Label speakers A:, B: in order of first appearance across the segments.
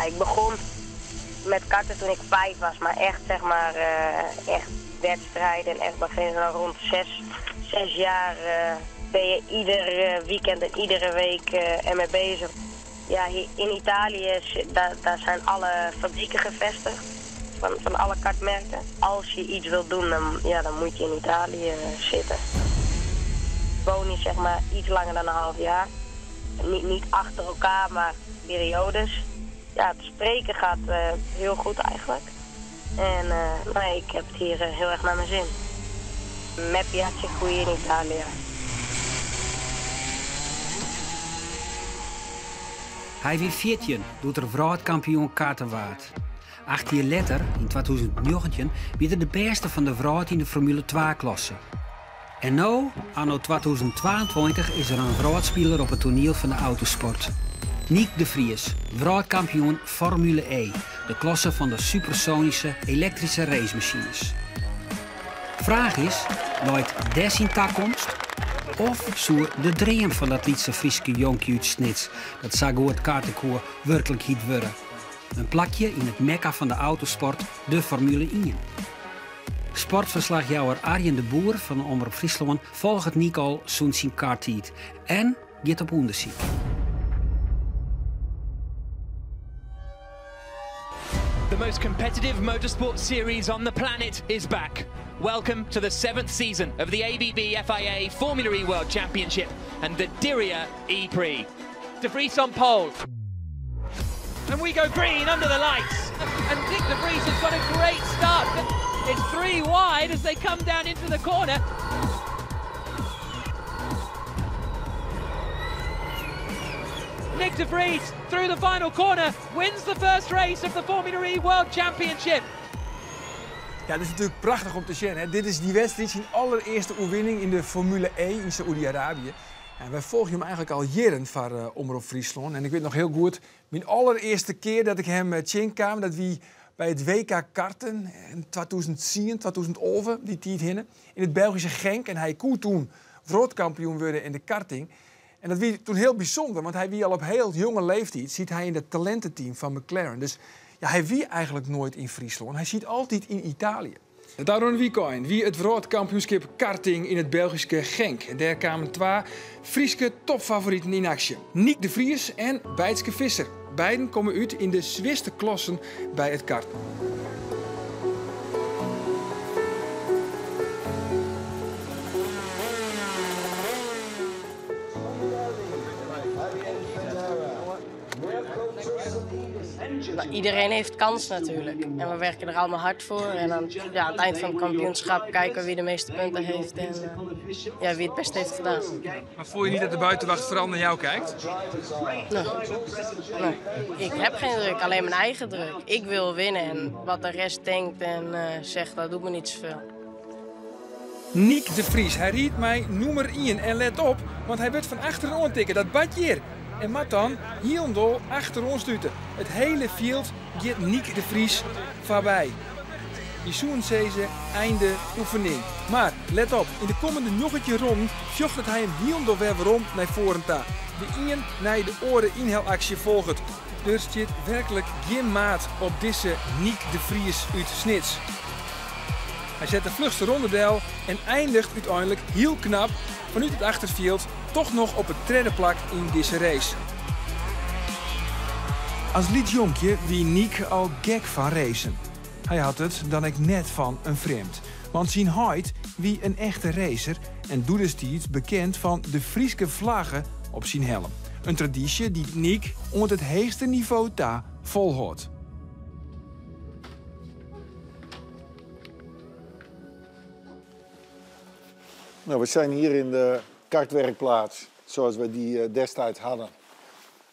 A: Ik begon met karten toen ik 5 was, maar echt, zeg maar, echt wedstrijden en echt beginnen rond 6 jaar ben je ieder weekend en iedere week ermee bezig. Ja, hier in Italië, daar zijn alle fabrieken gevestigd van alle kartmerken. Als je iets wilt doen, dan moet je in Italië zitten. Ik woon hier iets langer dan een half jaar. Niet achter elkaar, maar periodes. Ja, het spreken gaat heel goed eigenlijk. En ik heb het hier heel erg naar mijn zin. Me piace qui in Italia.
B: Hij wie 14, doet er wereldkampioen karten waard. 8 jaar later, in 2019, werd hij de beste van de wereld in de Formule 2-klasse. En nu, anno 2022, is er een wereldspeler op het toneel van de autosport. Nyck de Vries, wereldkampioen Formule E, de klasse van de supersonische elektrische racemachines. Vraag is, looit des in toekomst? Of zoer de droom van dat Lietse Frieske jonkje uit Snits, dat zag hoe het kaartenkoer werkelijkheid worden? Een plakje in het mekka van de autosport, de Formule 1. Sportverslagjouwer Arjen de Boer van Omrop Fryslân volgt Nyck al zo'n zijn karttijd en gaat op onderzoek.
C: The most competitive motorsport series on the planet is back. Welcome to the 7th season of the ABB FIA Formula E World Championship and the Diriyah E-Prix. De Vries on pole. And we go green under the lights. And Nyck de Vries has got a great start. It's 3 wide as they come down into the corner. Nyck de Vries through the final corner wins the first race of the Formula E World Championship.
D: Ja, dat is natuurlijk prachtig om te zien. Hè? Dit is die wedstrijd, zijn allereerste overwinning in de Formule E in Saoedi-Arabië. En wij volgen hem eigenlijk al jaren van Omrop Fryslân. En ik weet nog heel goed, mijn allereerste keer dat ik hem tjen kwam, dat wie bij het WK karten in 2010, 2011, die tijd hinnen, in het Belgische Genk. En hij kon toen wereldkampioen worden in de karting. En dat was toen heel bijzonder, want hij wie al op heel jonge leeftijd zit hij in het talententeam van McLaren. Dus hij wie eigenlijk nooit in Friesland. Hij zit altijd in Italië. Het Aron Weekend wie het wereldkampioenschap karting in het Belgische Genk. En daar kwamen 2 Frieske topfavorieten in actie. Nyck de Vries en Beitske Visser. Beiden komen uit in de zwiste klassen bij het karten.
A: Iedereen heeft kans natuurlijk. En we werken er allemaal hard voor. En dan, aan het eind van het kampioenschap kijken we wie de meeste punten heeft en wie het best heeft gedaan.
D: Maar voel je niet dat de buitenwacht vooral naar jou kijkt?
A: Nee. Nee. Ik heb geen druk, alleen mijn eigen druk. Ik wil winnen en wat de rest denkt en zegt, dat doet me niet zoveel.
D: Nyck de Vries, hij riet mij nummer 1 en let op, want hij werd van achteren aantikken, dat badje hier. En wat dan? Hielendal achter ons duwen. Het hele veld gaat Nyck de Vries voorbij. Die zoen ze einde oefening. Maar let op, in de komende noggetje rond vjocht hij hem hielendal weer waarom naar voren ta. De een naar de oren inhaalactie volgt. Er zit werkelijk geen maat op deze Nyck de Vries uit Snits. Hij zet de vlugste rondedel en eindigt uiteindelijk heel knap vanuit het achterveld toch nog op het derde plak in deze race. Als liedjonkje wie Nyck al gek van racen. Hij had het dan ik net van een vreemd. Want zijn huid wie een echte racer en doet dus iets bekend van de Frieske vlaggen op zijn helm. Een traditie die Nyck onder het hoogste niveau ta volhoudt.
E: We zijn hier in de kartwerkplaats zoals we die destijds hadden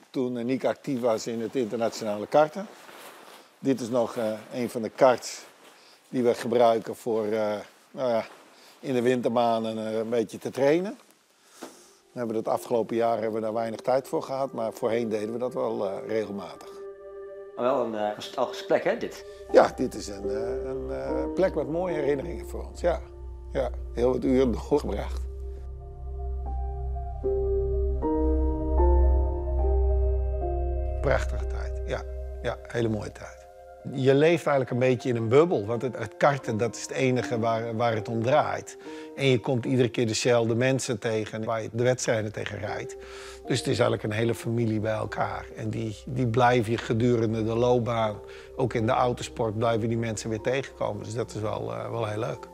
E: toen Nyck actief was in het internationale karten. Dit is nog een van de karts die we gebruiken voor in de wintermaanden een beetje te trainen. We hebben het afgelopen jaar hebben we daar weinig tijd voor gehad, maar voorheen deden we dat wel regelmatig.
F: Maar wel een nostalgische plek, hè, dit?
E: Ja, dit is een plek met mooie herinneringen voor ons. Ja. Ja, heel wat uren doorgebracht. Prachtige tijd, ja. Ja, hele mooie tijd. Je leeft eigenlijk een beetje in een bubbel, want het karten dat is het enige waar het om draait. En je komt iedere keer dezelfde mensen tegen waar je de wedstrijden tegen rijdt. Dus het is eigenlijk een hele familie bij elkaar. En die blijf je gedurende de loopbaan, ook in de autosport, blijven die mensen weer tegenkomen. Dus dat is wel heel leuk.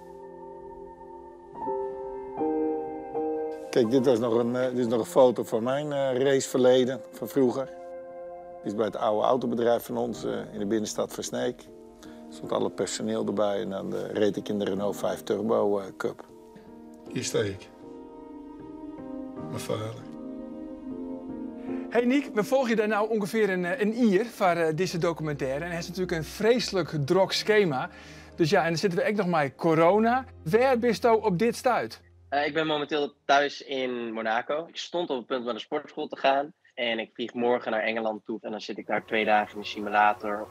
E: Kijk, dit is nog een foto van mijn raceverleden van vroeger. Dit is bij het oude autobedrijf van ons in de binnenstad van Sneek. Er stond alle personeel erbij en dan reed ik in de Renault 5 Turbo Cup. Hier sta ik. Mijn vader.
D: Hey Niek, we volgen je daar nou ongeveer een jaar voor deze documentaire. En het is natuurlijk een vreselijk druk schema. En dan zitten we ook nog met corona. Waar ben je op dit stuit?
F: Ik ben momenteel thuis in Monaco. Ik stond op het punt om naar de sportschool te gaan. En ik vlieg morgen naar Engeland toe. En dan zit ik daar 2 dagen in de simulator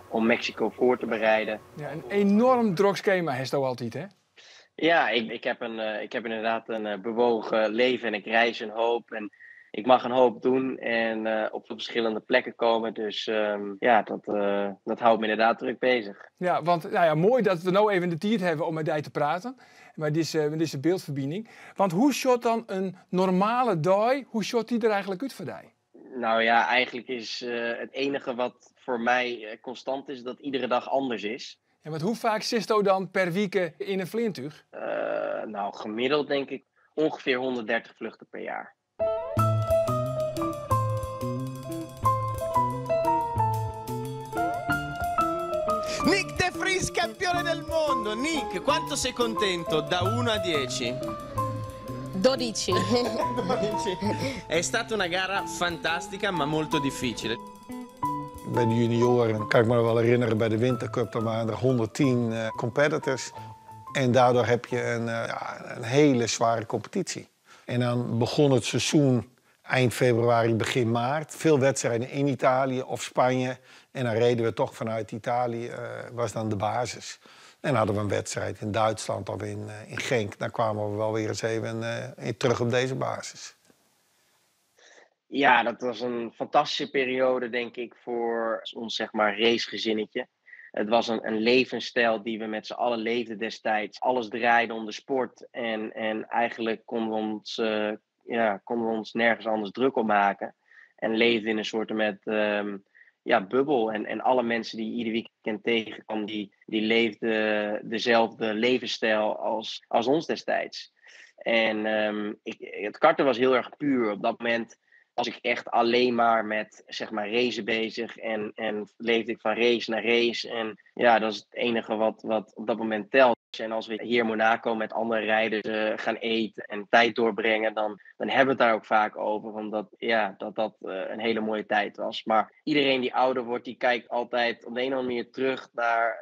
F: om Mexico voor te bereiden.
D: Ja, een enorm druk schema heeft je altijd, hè?
F: Ja, ik heb inderdaad een bewogen leven en ik reis een hoop. En ik mag een hoop doen en op verschillende plekken komen. Dus dat houdt me inderdaad druk bezig.
D: Ja, want mooi dat we nou even de tijd hebben om met jou te praten. Maar met deze beeldverbinding. Want hoe shot dan een normale dag, hoe shot die er eigenlijk uit voor jou?
F: Eigenlijk is het enige wat voor mij constant is, dat iedere dag anders is.
D: En want hoe vaak zit je dan per week in een vliegtuig?
F: Gemiddeld denk ik ongeveer 130 vluchten per jaar.
G: Nyck de Vries, campione del mondo. Nick, quanto sei contento da 1 a 10?
A: 12.
G: 12. È stata una gara fantastica, ma molto difficile.
E: Bij de junioren kan ik me wel herinneren, bij de Wintercup, daar waren er 110 competitors. En daardoor heb je een hele zware competitie. En dan begon het seizoen eind februari, begin maart. Veel wedstrijden in Italië of Spanje. En dan reden we toch vanuit Italië, was dan de basis. En dan hadden we een wedstrijd in Duitsland of in Genk. Dan kwamen we wel weer eens even terug op deze basis.
F: Ja, dat was een fantastische periode, denk ik, voor ons racegezinnetje. Het was een levensstijl die we met z'n allen leefden destijds. Alles draaide om de sport en eigenlijk konden we ons nergens anders druk om maken. En leefden in een soort met bubbel. En alle mensen die je ieder weekend tegenkwam, die leefden dezelfde levensstijl als ons destijds. En het karten was heel erg puur. Op dat moment was ik echt alleen maar met racen bezig. En leefde ik van race naar race. En dat is het enige wat op dat moment telt. En als we hier in Monaco met andere rijders gaan eten en tijd doorbrengen, dan hebben we het daar ook vaak over. Omdat dat een hele mooie tijd was. Maar iedereen die ouder wordt, die kijkt altijd op de een of andere manier terug naar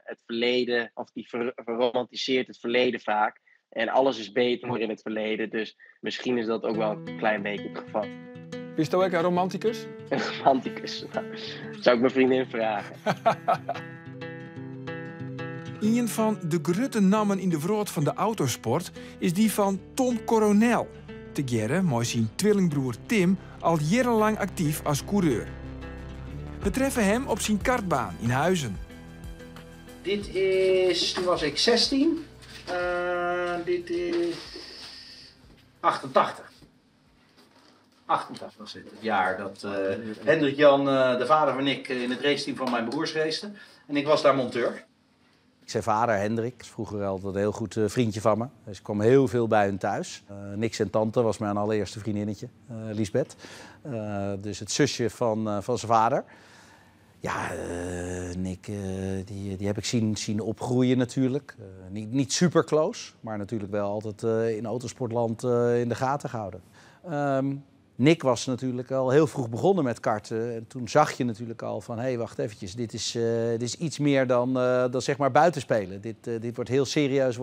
F: het verleden. Of die verromantiseert het verleden vaak. En alles is beter in het verleden. Dus misschien is dat ook wel een klein beetje het geval.
D: Is dat ook een romanticus?
F: Een romanticus? Nou, zou ik mijn vriendin vragen.
D: Een van de grote namen in de wereld van de autosport is die van Tom Coronel. Tegearre met zijn tweelingbroer Tim al jarenlang actief als coureur. We treffen hem op zijn kartbaan in Huizen.
H: Toen was ik 16. Dit is 88. 88 was het, het jaar dat Hendrik Jan, de vader van Nick, in het raceteam van mijn broers racete. En ik was daar monteur.
I: Zijn vader, Hendrik, is vroeger altijd een heel goed vriendje van me. Dus ik kwam heel veel bij hun thuis. Nick zijn tante was mijn allereerste vriendinnetje, Lisbeth. Dus het zusje van zijn vader. Ja, Nick, die heb ik zien opgroeien natuurlijk. Niet super close, maar natuurlijk wel altijd in autosportland in de gaten gehouden. Nick was natuurlijk al heel vroeg begonnen met karten. En toen zag je natuurlijk al van, hé, hey, wacht eventjes, dit is iets meer dan buitenspelen. Dit wordt heel serieus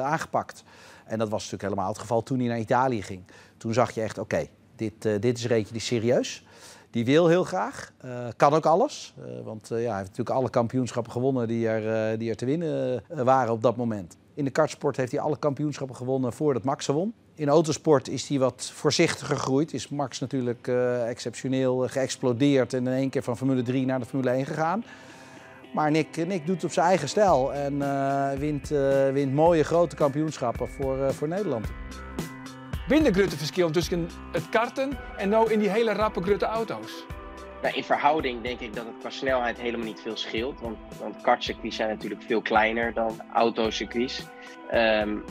I: aangepakt. En dat was natuurlijk helemaal het geval toen hij naar Italië ging. Toen zag je echt, oké, dit is er eentje die is serieus. Die wil heel graag, kan ook alles. Want hij heeft natuurlijk alle kampioenschappen gewonnen die er te winnen waren op dat moment. In de kartsport heeft hij alle kampioenschappen gewonnen voordat Max ze won. In autosport is hij wat voorzichtiger gegroeid. Is Max natuurlijk exceptioneel geëxplodeerd en in één keer van Formule 3 naar de Formule 1 gegaan. Maar Nyck doet het op zijn eigen stijl en wint mooie grote kampioenschappen voor Nederland.
D: Binnen grote verschil tussen het karten en nou in die hele rappe grote auto's.
F: Nou, in verhouding denk ik dat het qua snelheid helemaal niet veel scheelt. Want kartcircuits zijn natuurlijk veel kleiner dan autocircuits.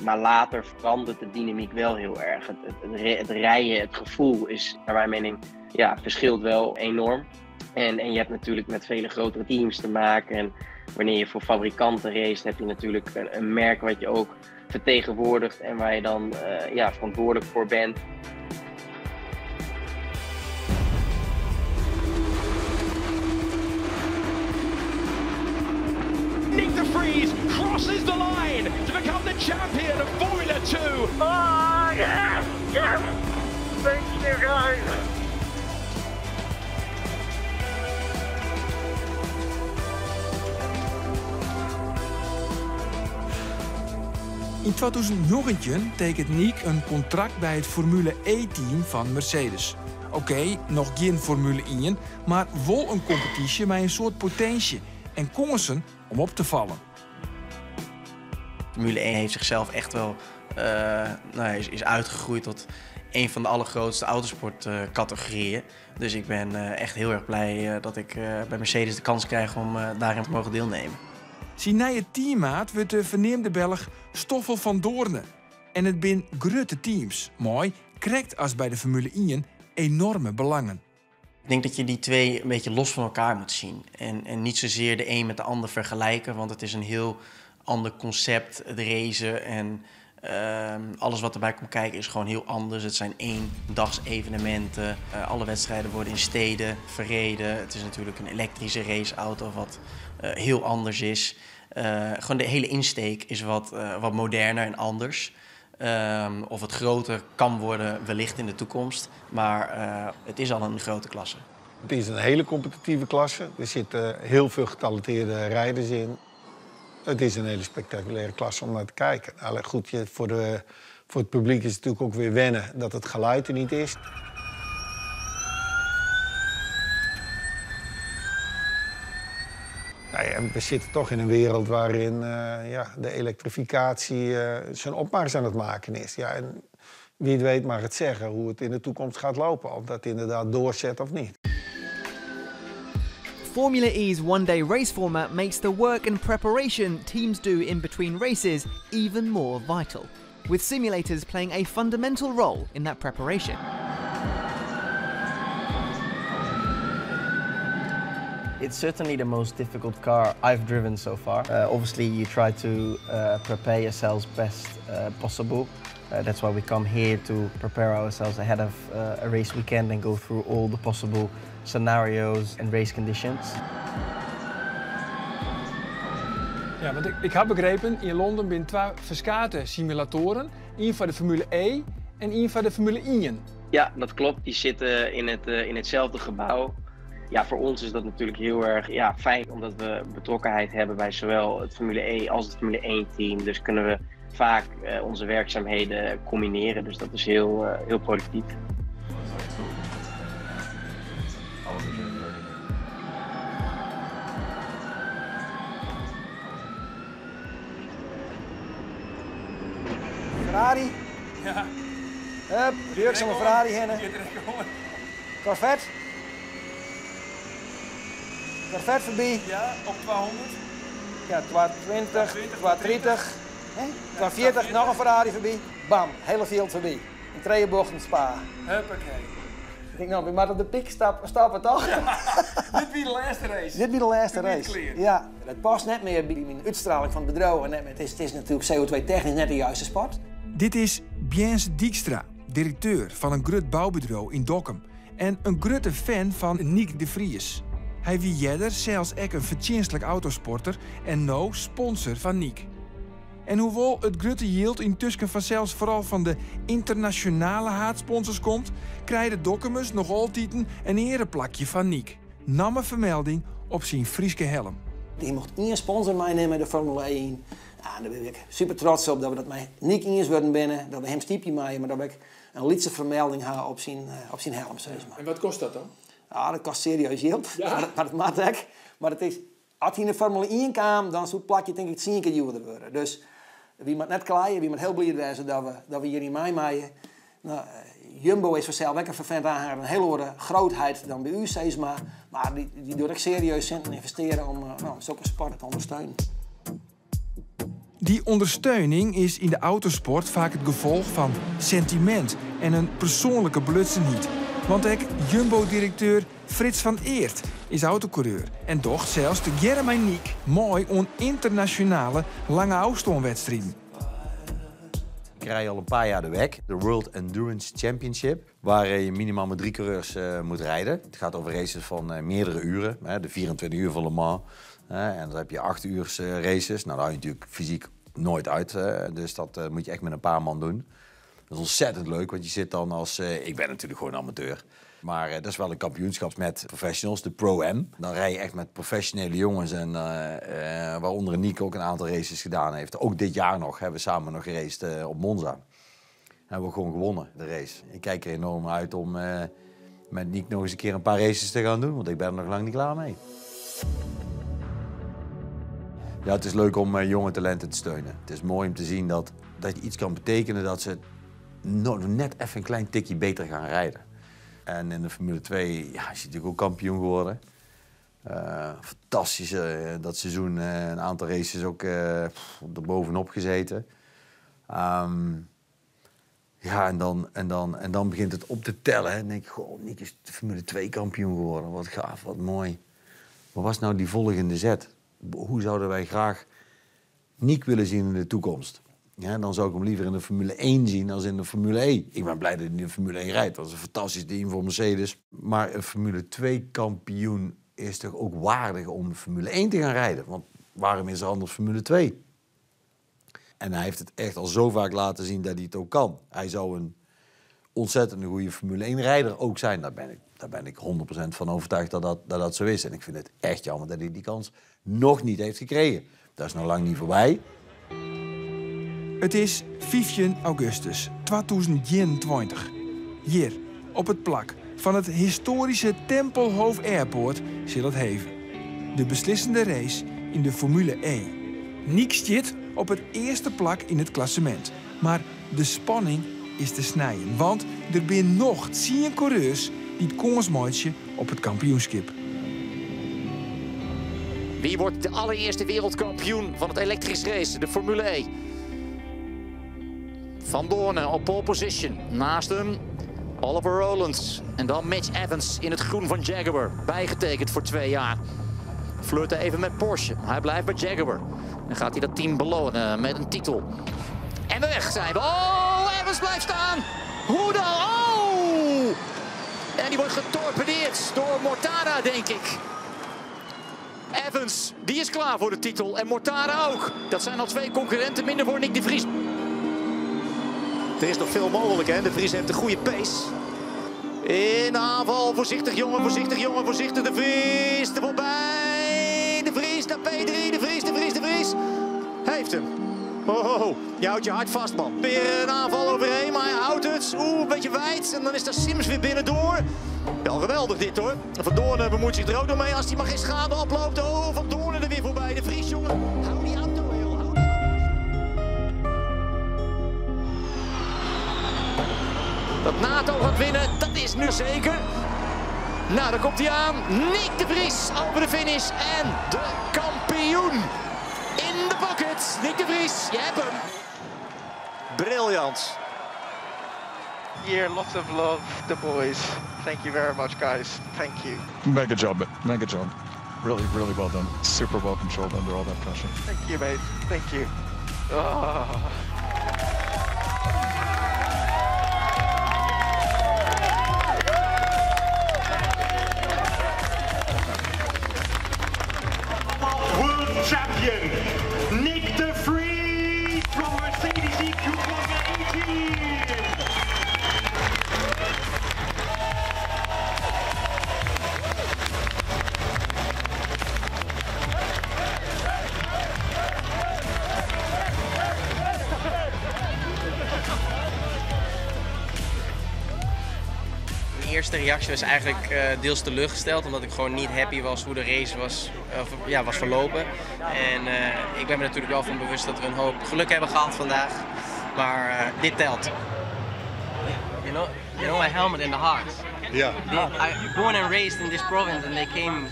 F: Maar later verandert de dynamiek wel heel erg. Het rijden, het gevoel is naar mijn mening, ja, verschilt wel enorm. En je hebt natuurlijk met vele grotere teams te maken. En wanneer je voor fabrikanten race, heb je natuurlijk een merk wat je ook vertegenwoordigt en waar je dan verantwoordelijk voor bent.
C: Nyck de Vries crosses the line to become the champion of Formula 2.
J: Oh, yes, yes. Thank you, guys.
D: In 2019 tekent Nyck een contract bij het Formule E-team van Mercedes. Oké, nog geen Formule 1, maar wel een competitie met een soort potentie en kansen om op te vallen.
G: Formule 1 heeft zichzelf echt wel nou, is, is uitgegroeid tot een van de allergrootste autosportcategorieën. Dus ik ben echt heel erg blij dat ik bij Mercedes de kans krijg om daarin te mogen deelnemen.
D: Zijn nieuwe teammaat wordt de verneemde Belg Stoffel Vandoorne. En het bin grote teams. Mooi, krijgt als bij de Formule 1 enorme belangen.
G: Ik denk dat je die twee een beetje los van elkaar moet zien. En niet zozeer de een met de ander vergelijken, want het is een heel ander concept, het racen en alles wat erbij komt kijken is gewoon heel anders. Het zijn eendagsevenementen. Alle wedstrijden worden in steden verreden. Het is natuurlijk een elektrische raceauto wat heel anders is. Gewoon de hele insteek is wat moderner en anders. Of het groter kan worden wellicht in de toekomst. Maar het is al een grote klasse.
E: Het is een hele competitieve klasse. Er zitten heel veel getalenteerde rijders in. Het is een hele spectaculaire klasse om naar te kijken. Nou, goed, je, voor de, voor het publiek is het natuurlijk ook weer wennen dat het geluid er niet is. We zitten toch in een wereld waarin de elektrificatie zijn opmars aan het maken is. En wie het weet mag het zeggen hoe het in de toekomst gaat lopen. Of dat inderdaad doorzet of niet.
K: Formula E's one-day race format makes the work and preparation teams do in between races even more vital, with simulators playing a fundamental role in that preparation.
G: It's certainly the most difficult car I've driven so far. Obviously, you try to prepare yourselves best possible. That's why we come here to prepare ourselves ahead of a race weekend and go through all the possible scenarios and race conditions.
D: Ja, want ik heb begrepen, in Londen zijn twee verschillende simulatoren. Eén voor de Formule E en één voor de Formule 1.
F: Ja, dat klopt. Die zitten in hetzelfde gebouw. Ja, voor ons is dat natuurlijk heel erg fijn, omdat we betrokkenheid hebben bij zowel het Formule E als het Formule 1 team. Dus kunnen we vaak onze werkzaamheden combineren. Dus dat is heel productief.
L: Ferrari.
D: Ja.
L: Hup, Jurk om een Ferrari heen. Corvette. Corvette voorbij.
D: Ja, op 200.
L: Ja, 220, 230, hè? 240, nog een Ferrari voorbij. Bam, hele field voorbij. In twee bochten Spa.
D: Huppakee.
L: Ik denk, nou, we moeten op de piek stappen, toch?
D: Ja, dit wie de laatste race.
L: Dit wie de laatste
D: Dit wie
L: race.
D: clear.
L: Ja, dat past net meer bij mijn uitstraling van het bedrijf. En net, het is natuurlijk CO2-technisch net de juiste sport.
D: Dit is Biense Dijkstra, directeur van een groot bouwbureau in Dokkum. En een grote fan van Nyck de Vries. Hij wie jeder zelfs ook een verdienstelijk autosporter en no sponsor van Nyck. En hoewel het grote yield intussen vanzelfs vooral van de internationale haatsponsors komt, krijgen de Dokkumers nog altijd een ereplakje van Nyck. Nam een vermelding op zijn Frieske helm.
L: Die mocht één sponsor meenemen de Formule 1. Ja, dêr bin ik super trots op dat we dat mei Nyck iens wurden binne, dat we him stypje meie, mar dat we ek in lytse fermelding ha op syn, op syn helm, sis mar.
D: En wat kostet dat dan?
L: Ja, dat kostet serieus jild, ja? Mar dat moat ek. Mar it is, as hy yn de Formule 1 kaam, dan soe it plakje tink ik tsien kear djoerder wurde. Dus wy moatte net kleie, wy moatte hiel bliid wêze dat we hjiryn mei meie. No, Jumbo is fansels ek in fervent aanhanger, in hiel oare grootheid dan by ús, sis mar. Mar dy docht ek serieus sinten ynvestearje om, no, sokke sport te ûndersteunen.
D: Dy ûndersteuning is yn de autosport faak it gefolch fan sentimint en in persoanlike belutsenheid. Want ek Jumbo-direkteur Frits van Eerd is autokoereur en docht sels tegearre mei Nyck mei oan ynternasjonale lange ôfstânwedstriden.
M: Ik rij al een paar jaar de WEC, de World Endurance Championship, waar je minimaal met drie coureurs moet rijden. Het gaat over races van meerdere uren, hè, de 24 uur van Le Mans. En dan heb je 8 uur races. Nou, daar hou je natuurlijk fysiek nooit uit. Dus dat moet je echt met een paar man doen. Dat is ontzettend leuk, want je zit dan als... ik ben natuurlijk gewoon amateur. Maar dat is wel een kampioenschap met professionals, de Pro-Am. Dan rij je echt met professionele jongens en waaronder Nyck ook een aantal races gedaan heeft. Ook dit jaar nog hebben we samen nog geraced op Monza. Hebben we gewoon gewonnen, de race. Ik kijk er enorm uit om met Nyck nog eens een keer een paar races te gaan doen, want ik ben er nog lang niet klaar mee. Ja, het is leuk om jonge talenten te steunen. Het is mooi om te zien dat je iets kan betekenen dat ze nog net even een klein tikje beter gaan rijden. En in de Formule 2, ja, is hij natuurlijk ook kampioen geworden. Fantastisch, dat seizoen, een aantal races ook erbovenop gezeten. Ja, en dan begint het op te tellen. Hè. En dan denk ik, goh, Nyck is de Formule 2 kampioen geworden. Wat gaaf, wat mooi. Maar wat is nou die volgende zet? Hoe zouden wij graag Nyck willen zien in de toekomst? Ja, dan zou ik hem liever in de Formule 1 zien dan in de Formule E. Ik ben blij dat hij in de Formule 1 rijdt. Dat is een fantastisch team voor Mercedes. Maar een Formule 2 kampioen is toch ook waardig om Formule 1 te gaan rijden? Want waarom is er anders Formule 2? En hij heeft het echt al zo vaak laten zien dat hij het ook kan. Hij zou een ontzettend goede Formule 1 rijder ook zijn. Daar ben ik 100% van overtuigd dat dat zo is. En ik vind het echt jammer dat hij die kans nog niet heeft gekregen. Dat is nog lang niet voorbij.
D: Het is 15 augustus 2021. Hier, op het plak van het historische Tempelhof Airport, zal het heven. De beslissende race in de Formule E. Nyck zit op het eerste plak in het klassement. Maar de spanning is te snijden, want er zijn nog 10 coureurs die het kans maken op het kampioenschap.
C: Wie wordt de allereerste wereldkampioen van het elektrisch race, de Formule E? Vandoorne op pole position. Naast hem Oliver Rowland. En dan Mitch Evans in het groen van Jaguar. Bijgetekend voor 2 jaar. Flirten even met Porsche. Hij blijft bij Jaguar. Dan gaat hij dat team belonen met een titel. En weg zijn we. Oh, Evans blijft staan. Hoe dan? Oh! En die wordt getorpedeerd door Mortara, denk ik. Evans, die is klaar voor de titel. En Mortara ook. Dat zijn al 2 concurrenten minder voor Nyck de Vries. Er is nog veel mogelijk, hè? De Vries heeft een goede pace. In de aanval. Voorzichtig, jongen. Voorzichtig, jongen. Voorzichtig. De Vries. Er voorbij. De Vries naar P3. De Vries, de Vries, de Vries. Hij heeft hem. Oh, oh, oh. Je houdt je hart vast, man. Weer een aanval overheen, maar hij houdt het. Oeh, een beetje wijd. En dan is daar Sims weer binnendoor. Wel geweldig dit, hoor. Vandoorne bemoeit zich er ook nog mee als hij maar geen schade oploopt. Oh, Vandoorne er weer voorbij. De Vries, jongen. Hou die auto heel. Hou die auto. Dat Nato gaat winnen, dat is nu zeker. Nou, daar komt hij aan. Nyck de Vries over de finish. En de kampioen in de pocket. Nyck de Vries, je hebt hem.
H: Briljant.
N: Here, lots of love, the boys. Thank you very much, guys. Thank you.
O: Mega job, mega job. Really, really well done. Super well controlled under all that pressure.
N: Thank you, mate. Thank you. Oh.
J: World champion Nyck de Vries from Mercedes EQ Formula 18.
G: eerste reactie was eigenlijk deels teleurgesteld, omdat ik gewoon niet happy was hoe de race was, ja, was verlopen. En ik ben me natuurlijk wel van bewust dat we een hoop geluk hebben gehad vandaag. Maar dit telt. You know a helmet in the Hawks.
P: Yeah.
G: I born and raised in this province and they came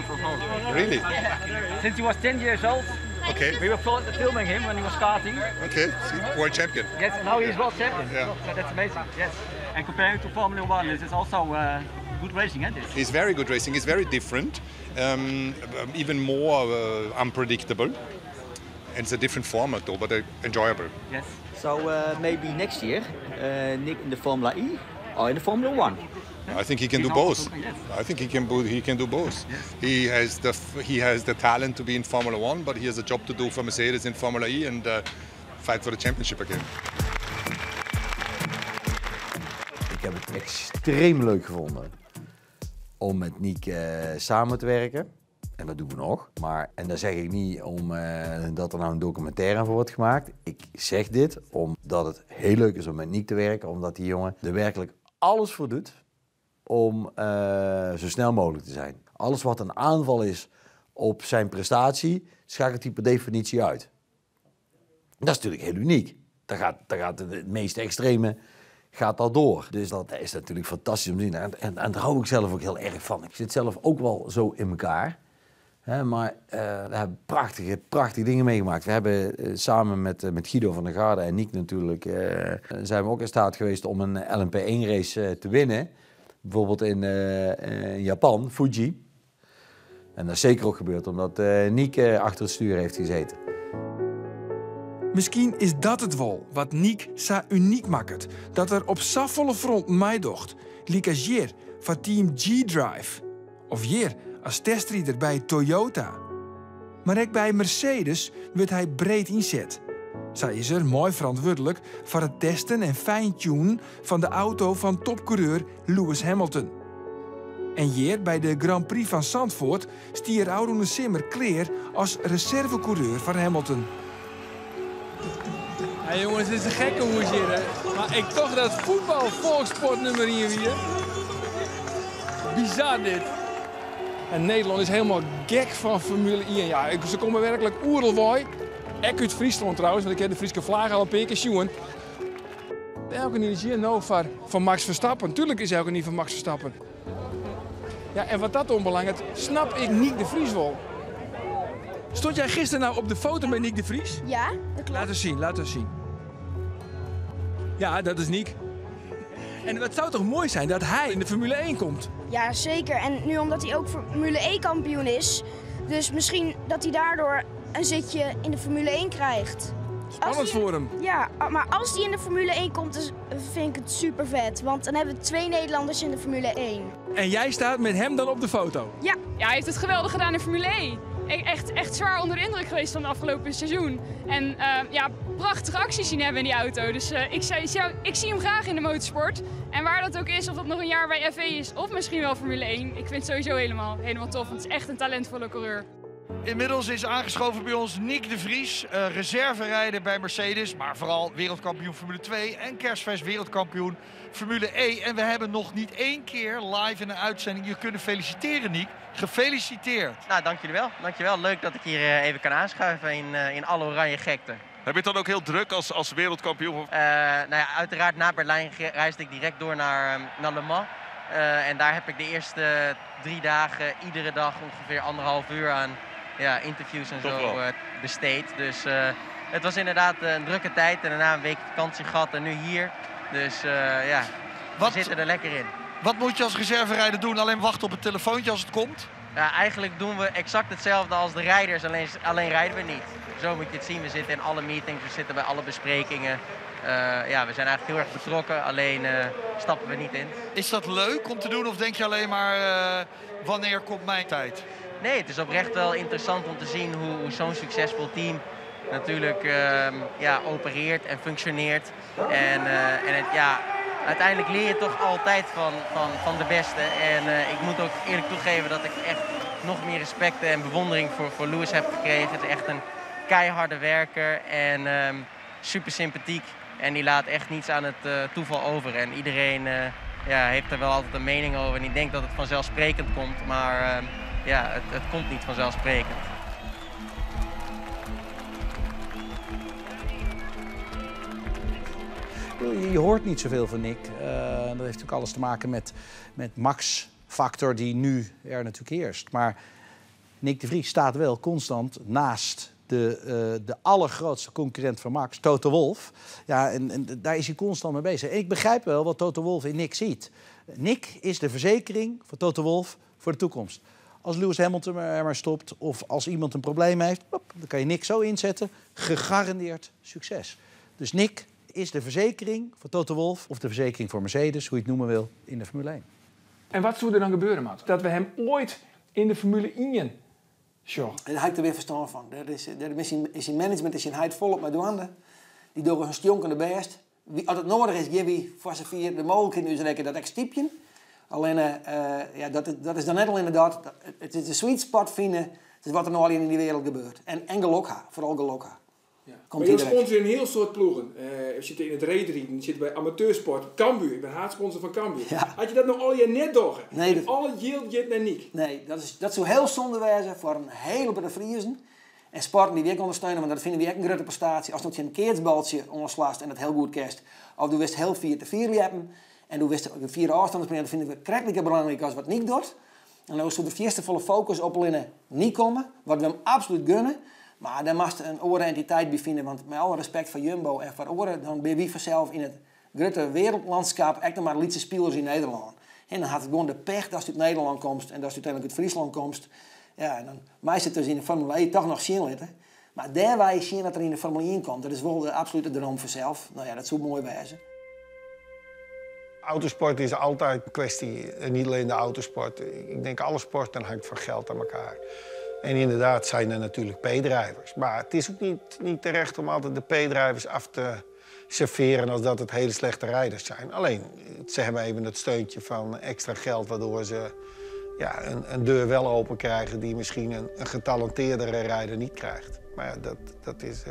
G: from home.
P: Really?
G: Yeah.
Q: Since he was 10 years old.
P: Okay.
Q: We were filming him when he was karting.
P: Okay, world champion.
Q: Yes, and now he's world champion.
P: Yeah.
Q: So that's amazing. Yes. And comparing to Formula One, this is also good racing, eh? This.
P: It's very good racing. It's very different, even more unpredictable. It's a different format though, but enjoyable.
Q: Yes.
R: So maybe next year, Nick in the Formula E or in the Formula One.
P: I think he can do both. I think he can do both. He has the talent to be in Formula One, but he has a job to do for Mercedes in Formula E and fight for the championship again.
M: Ik heb het extreem leuk gevonden om met Niek samen te werken. En dat doen we nog. Maar, en dat zeg ik niet om dat er nou een documentaire voor wordt gemaakt. Ik zeg dit omdat het heel leuk is om met Niek te werken. Omdat die jongen er werkelijk alles voor doet om zo snel mogelijk te zijn. Alles wat een aanval is op zijn prestatie, schakelt hij per definitie uit. Dat is natuurlijk heel uniek. Daar gaat het meest extreme gaat al door. Dus dat is natuurlijk fantastisch om te zien. En daar hou ik zelf ook heel erg van. Ik zit zelf ook wel zo in elkaar. Hè, maar we hebben prachtige, prachtige dingen meegemaakt. We hebben samen met Giedo van der Garde en Niek natuurlijk... zijn we ook in staat geweest om een LMP1-race te winnen. Bijvoorbeeld in Japan, Fuji. En dat is zeker ook gebeurd omdat Niek achter het stuur heeft gezeten.
D: Miskien is dat it wol wat Niek sa unyk makket. Dat er op safolle fronten meidocht. Lykas hjir foar team G-Drive. Of hjir as testrider by Toyota. Mar ek by Mercedes wurdt hy breed ynset. Sa is er moai ferantwurdlik foar it testen en fine-tunen fan de auto fan topkoereur Lewis Hamilton. En hjir by de Grand Prix fan Zandvoort stie er ôfrûne simmer klear as reservekoereur fan Hamilton. Ja, jongens, dit is in gekkehûs hjir. Hè. Mar ik tocht dat fuotbal folkssport nûmer 1 wie. Bizar dit. En Nederlân is hielendal gek fan Formule 1. Ja, se komme werklik oeral wei. Ek út Fryslân trouwens, want ik ha de Fryske flagge al in pear kear sjoen. Elkenien is hjir no foar Max Verstappen. Tuerlik is elkenien foar Max Verstappen. Ja, en wat dat oanbelanget, snap ik Niek de Vries wol. Stond jij gisteren nou op de foto met Niek de Vries?
S: Ja, dat klopt.
D: Laat eens zien, laat eens zien. Ja, dat is Niek. En het zou toch moai wêze dat hy yn de Formule 1 komt?
S: Ja, zeker. En nu omdat hij ook Formule E-kampioen is. Dus misschien dat hij daardoor een zitje in de Formule 1 krijgt.
D: Spannend voor hem.
S: Ja, maar als hij in de Formule 1 komt, dan vind ik het super vet. Want dan hebben we twee Nederlanders in de Formule 1.
D: En jij staat met hem dan op de foto?
S: Ja.
T: Ja, hij heeft het geweldig gedaan in Formule E. Echt, echt zwaar onder de indruk geweest van het afgelopen seizoen. En ja, prachtige acties zien hebben in die auto. Dus ik zie hem graag in de motorsport. En waar dat ook is, of dat nog een jaar bij FE is of misschien wel Formule 1. Ik vind het sowieso helemaal, helemaal tof, want het is echt een talentvolle coureur.
N: Inmiddels is aangeschoven bij ons Niek de Vries, reserverijder bij Mercedes, maar vooral wereldkampioen Formule 2 en kersvers wereldkampioen Formule E. En we hebben nog niet één keer live in een uitzending je kunnen feliciteren, Niek. Gefeliciteerd.
G: Nou, dank jullie wel. Dankjewel. Leuk dat ik hier even kan aanschuiven in alle oranje gekte.
U: Heb je het dan ook heel druk als wereldkampioen?
G: Nou ja, uiteraard na Berlijn reisde ik direct door naar Le Mans. En daar heb ik de eerste 3 dagen iedere dag ongeveer anderhalf uur aan, ja, interviews en
U: Toch
G: zo
U: wel.
G: besteed. Dus het was inderdaad een drukke tijd en daarna een week vakantie gehad en nu hier. Dus ja, we zitten er lekker in.
N: Wat moet je als reserverijder doen? Alleen wachten op het telefoontje als het komt?
G: Ja, eigenlijk doen we exact hetzelfde als de rijders, alleen rijden we niet. Zo moet je het zien. We zitten in alle meetings, we zitten bij alle besprekingen. Ja, we zijn eigenlijk heel erg betrokken, alleen stappen we niet in.
N: Is dat leuk om te doen of denk je alleen maar wanneer komt mijn tijd?
G: Nee, het is oprecht wel interessant om te zien hoe zo'n succesvol team natuurlijk ja, opereert en functioneert. En het, ja, uiteindelijk leer je toch altijd van de beste. En ik moet ook eerlijk toegeven dat ik echt nog meer respect en bewondering voor Lewis heb gekregen. Het is echt een keiharde werker en super sympathiek. En die laat echt niets aan het toeval over. En iedereen ja, heeft er wel altijd een mening over en die denkt dat het vanzelfsprekend komt. Maar ja, het komt niet vanzelfsprekend.
I: Je hoort niet zoveel van Nyck. Dat heeft natuurlijk alles te maken met Max factor die nu er natuurlijk heerst. Maar Nyck de Vries staat wel constant naast de allergrootste concurrent van Max, Toto Wolff. Ja, en daar is hij constant mee bezig. En ik begrijp wel wat Toto Wolff in Nyck ziet. Nyck is de verzekering voor Toto Wolff voor de toekomst. Als Lewis Hamilton er maar stopt of als iemand een probleem heeft, hop, dan kan je Nyck zo inzetten. Gegarandeerd succes. Dus Nyck is de verzekering voor Toto Wolff of de verzekering voor Mercedes, hoe je het noemen wil, in de Formule 1.
D: En wat zou er dan gebeuren, Matt? Dat we hem ooit in de Formule 1 sjogge.
L: En daar heb ik er weer verstand van. Daar is zijn management is zijn heit volop met dwaande. Die doen hun stjonkende best. Wie, als het nodig is, geef wie voor z'n vier de mogelijkheid nu rekken dat ik stiepje. Alleen, ja, dat is dan net al inderdaad, dat, het is de sweet spot vinden, het is wat er nou al in die wereld gebeurt. En geluk ha, vooral geluk ha. Komt
D: Maar je
L: iedereen.
D: sponsor een heel soort ploegen. Je zit in het reedrijden, je zit bij amateursport, Cambuur. Ik ben haatsponsor van Cambuur. Had je dat nou al je net doorge?
L: Nee, dat
D: Alle yield jet naar Nyck.
L: Nee, dat zou heel zonde wezen voor een hele hoop Friezen. En sporten die we ook ondersteunen, want dat vinden we ook een grote prestatie. Als je een keertsbaltje onderslaat en dat heel goed kerst. Of du wist heel vier te vier hebben en du wist de vier afstanden springen, dat vinden we krijgelijk belangrijk als wat Nyck doet. En dan zou de eerste volle focus op alleen niet komen, wat we hem absoluut gunnen. Maar daar mag een oren entiteit bij vinden, want met alle respect voor Jumbo en voor oren, dan ben je vanzelf in het grote wereldlandschap echt nog maar lietse spelers in Nederland. En dan had het gewoon de pech dat je uit Nederland komt en dat je uiteindelijk uit Friesland komt. Ja, en dan mij zit dus in de Formule 1 toch nog zien zitten. Maar daar wij zien dat er in de Formule 1 komt, dat is wel de absolute droom vanzelf. Dat zou mooi wezen.
E: Autosport is altijd een kwestie, en niet alleen de autosport. Ik denk alle sporten hangt van geld aan elkaar. En inderdaad zijn er natuurlijk P-drivers. Maar het is ook niet terecht om altijd de P-drivers af te serveren als dat het hele slechte rijders zijn. Alleen, ze hebben even het steuntje van extra geld, waardoor ze, ja, een deur wel open krijgen die misschien een getalenteerdere rijder niet krijgt. Maar ja, dat is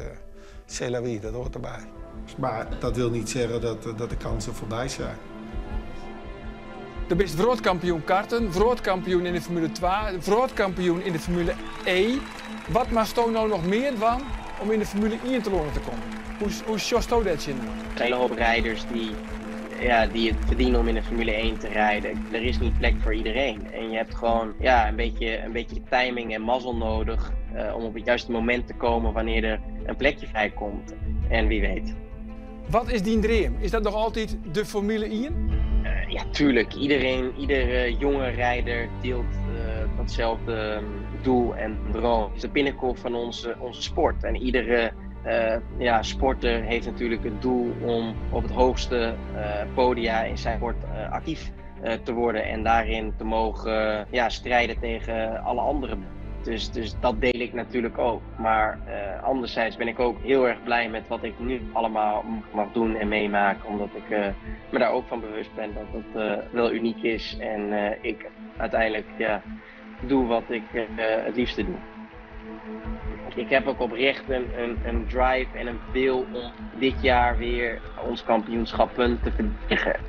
E: c'est la vie, dat hoort erbij. Maar dat wil niet zeggen dat de kansen voorbij zijn.
D: De best wereldkampioen karten, wereldkampioen in de Formule 2, wereldkampioen in de Formule E. Wat maakt Stoon nou nog meer van om in de Formule 1 te lonen te komen? Hoe sjost dat in?
F: Er zijn een hele hoop rijders die het verdienen om in de Formule 1 te rijden. Er is niet plek voor iedereen. En je hebt gewoon, ja, een beetje timing en mazzel nodig om op het juiste moment te komen wanneer er een plekje vrijkomt. En wie weet.
D: Wat is die dream? Is dat nog altijd de Formule 1?
F: Ja, tuurlijk. Iedere jonge rijder deelt datzelfde doel en droom. Het is de pinnacle van onze sport. En iedere sporter heeft natuurlijk het doel om op het hoogste podia in zijn sport actief te worden. En daarin te mogen strijden tegen alle anderen. Dus dat deel ik natuurlijk ook. Maar anderzijds ben ik ook heel erg blij met wat ik nu allemaal mag doen en meemaken. Omdat ik me daar ook van bewust ben dat dat wel uniek is. En ik uiteindelijk doe wat ik het liefste doe. Ik heb ook oprecht een drive en een wil om dit jaar weer ons kampioenschappen te verdedigen.